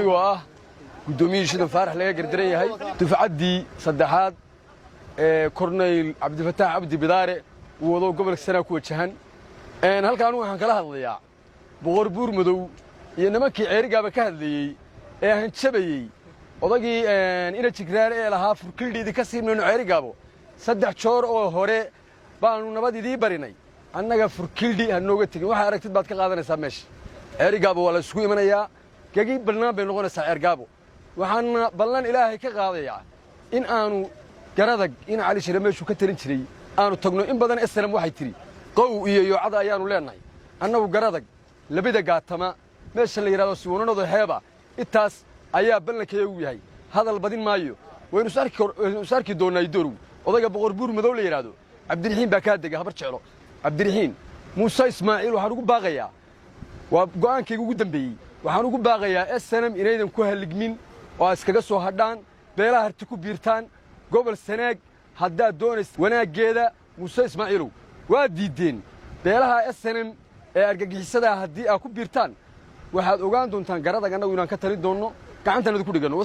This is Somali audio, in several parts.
Anigoo ah guddoomiyihii Shidan Faarax laga gardaran yahay, dufcaddii saddexaad ee Korneyl Cabdifataax Cabdi Bidaare uu wado gobolka Sanaa ku wajahan halka, anugu waxaan kala hadlayaa Boqor Buur Madow iyo nimankii Ceerigaaba ka hadlayey ee hanjabayey, odagii ina Jigraare ee lahaa furkildhi idinka siibnayno Ceerigaabo. 3 joor oo hore baanu nabad idii barinay. Annaga furkildhi ha nooga tegin. Waxaa aragtid baad ka qaadanaysaa meesha. Ceerigaabo waa la isugu imanayaa, gegi bannaan bay noqonaysaa Ceergaabo. Waxaana ballan Ilaahay ka qaadayaa in aanu Garadag in Cali Shire meeshuu ka talin jiray aanu tagno. In badan SNM waxay tidhi qow iyo yoocada ayaannu leennahay. Annagu Garadag labida gaatama meesha la yidhahdo Siwananado xeeba, intaas ayaa ballankayagu yahay. Hadal badin maayo, waynu is arki doonnaa. Idorow, odayga Boqor Buur Madow la yidhaahdo Cabdirixiin baa kaa dega Habar Jeclo. Cabdirixiin Muuse Ismaaciil waxaan ugu baaqayaa, waa go'aankayga ugu dambeeyey, waxaan ugu baaqayaa SNM inaydan ku halligmin oo aa iskaga soo hadhaan, beelaha Harti ku biirtaan. Gobol Sanaag haddaad doonaysa wanaaggeeda, Muuse Ismaaciilow, waa diiddeen beelaha SNM ee argagixisadaa. Haddii aad ku biirtaan, waxaad ogaan doontaan Garadag annagu inaan ka talin doonno, gacantaan idinku dhiganno.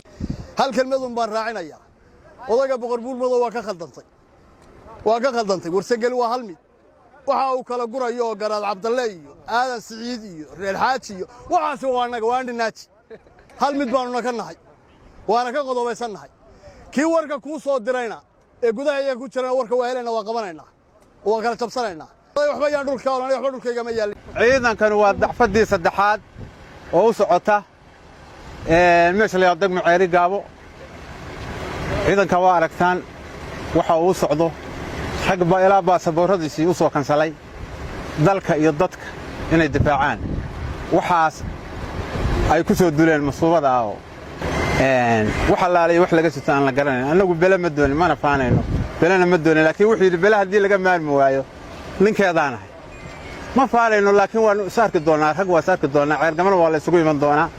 Hal kelmadun baan raacinayaa. Odayga Boqor Buur Madow waa ka khaldantay, waa ka khaldantay. Warsangeli waa hal mid. Waxa uu kala gurayo oo Garaad Cabdalle iyo Aadan Siciid iyo Reer Xaaji iyo waxaasi waa annaga, waa andhinaaji. Hal mid baanuna ka nahay, waana ka qodobaysan nahay. Kii warka kuu soo dirayna ee gudaha iyaga ku jirana warka waa helayna, waa qabanaynaa, waa kala jabsanaynaa. Waxba yaan dhulka olanay, waxba dhulkaygama yaallin. Ciidankani waa dafcaddii saddexaad oo u socota meesha la yidhahdo degmo Ceeri Gaabo. Ciidanka waa aragtaan waxa uu socdo. Rag baa ilaa baasaboorradiisii u soo kansalay dalka iyo dadka inay difaacaan. Waxaas ay ku soo duleen masuubada ah oo wax allaalaya wax laga sito aan la garanayn. Annagu bele ma doonin, mana faanayno, belena ma doonin, laakiin wuxuu yidhi bele haddii laga maarmi waayo ninkeedaanahay. Ma faanayno, laakiin waannu is arki doonnaa. Rag waa is arki doonnaa, Ceergamana waa la isugu iman doonaa.